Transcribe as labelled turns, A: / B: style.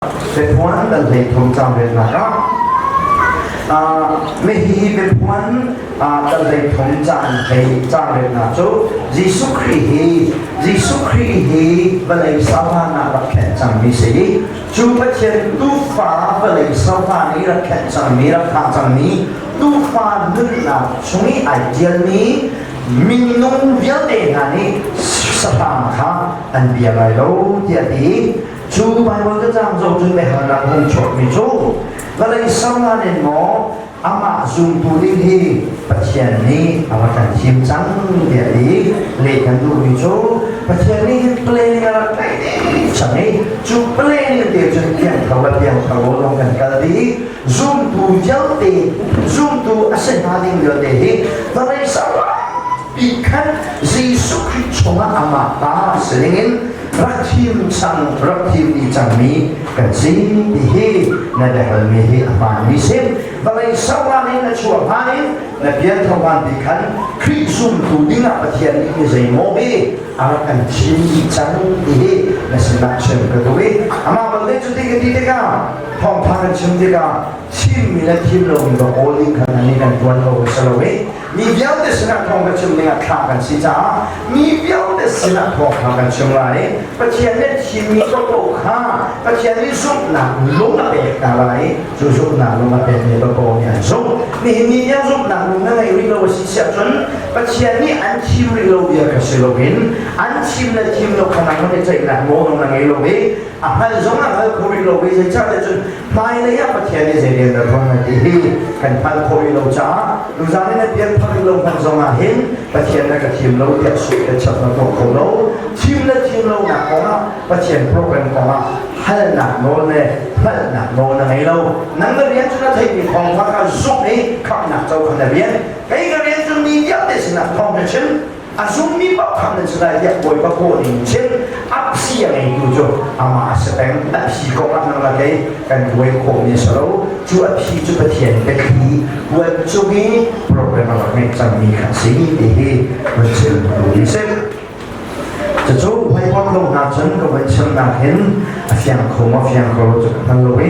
A: Biaphuan dal 13 caang relnak ah hihi biaphuan dal 13 caang hlei caang relnak cu Jesuh Khrih hi Jesuh Khrih hi vawlei sauhan ah rak khenh cangmi si i cu Pathian tuufa vawlei sauhan i rak khenh cangmi rak thah cangmi tuufa nunnak chung i ai ṭialmi minung vialte hna nih sahrang kha an bia lai lo tiah ti. Cu Baibal cacang zoh cun biahalnak hung chuakmi cu vawlei sernak in maw amah zumtu ding hi Pathian nih a rak kan thim cang tiah ti leh kan duhmi cu Pathian nih hin planning a rak tlaih dih cang i cu planning te cun piangthar le piangthar lo lawng kan kal dih. Zumtu vialte, zumtu a si hnga ding vialte hi vawlei sernak pi khan Jesuh Khrih chungah amah ta si dingin rak thim cang rak thim dih cangmi kan si ti hi na biahalmi hi a hmaanmi si. Vawlei sernak in na chuah hlan in na pian tho hlan ti khan Khrih zumtu dingah Pathian nih mi zeimaw hi a rak kan thim dih cang ti hi na sinah chim ka duh i amah balte cu ti ka ti tikah, thawngtha kan chim tikah thimmi le thim lomi va kawl ding khan ani kan tuan ko si lo i mi vialte sinah thawng ka chim dingah thlah kan si caah mi vialte sinah thawngtha kan chim lai i Pathian nih thimmi paohpaoh kha Pathian nih zumhnak lung a pek hna lai i cu zumhnak lung a pekmi paohpaoh nih an zumh. Nihin ni tiang zumhnak lung na ngeih rih lo a si siah cun Pathian nih an thim rih lo bia kha si loin an thim le thim lo kha nang nih ceihnak nawl na ngei lo i a hngal zong a hngal kho rih lo i zeicahtiah cun hmailei ah Pathian nih zei rian dah ṭuan lai ti hi kan hngalh khawh rih lo caah tuzaan in na pian phak rih lo hmanh zong ah hin Pathian na ka thim lo tiah suk le chap na tuah kho lo. Thim le thim lonak kongah, Pathian program kongah halnak nawl le hngalhnak nawl na ngei lo. Nang na rian cu na theihmi thawngtha kha zumh i khamhnak co kha na rian. Kei ka rian cu mi vialte sinah thawng ka chim. A zummi paoh kha nan si lai tiah Bawipa kawh ning chim. A phi a ngeitu cu amah a si peng. A phi kong ah nang le kei kan buai khawhmi a si lo. Cu a phi cu Pathian biathli puan cung i program a rak ngeih cangmi kha a si ti hi vun chim duhmi si. Cucu hawikom lo hna cun ka vun chimnak hin a fiang kho maw fiang kho lo cu ka hngal lo i.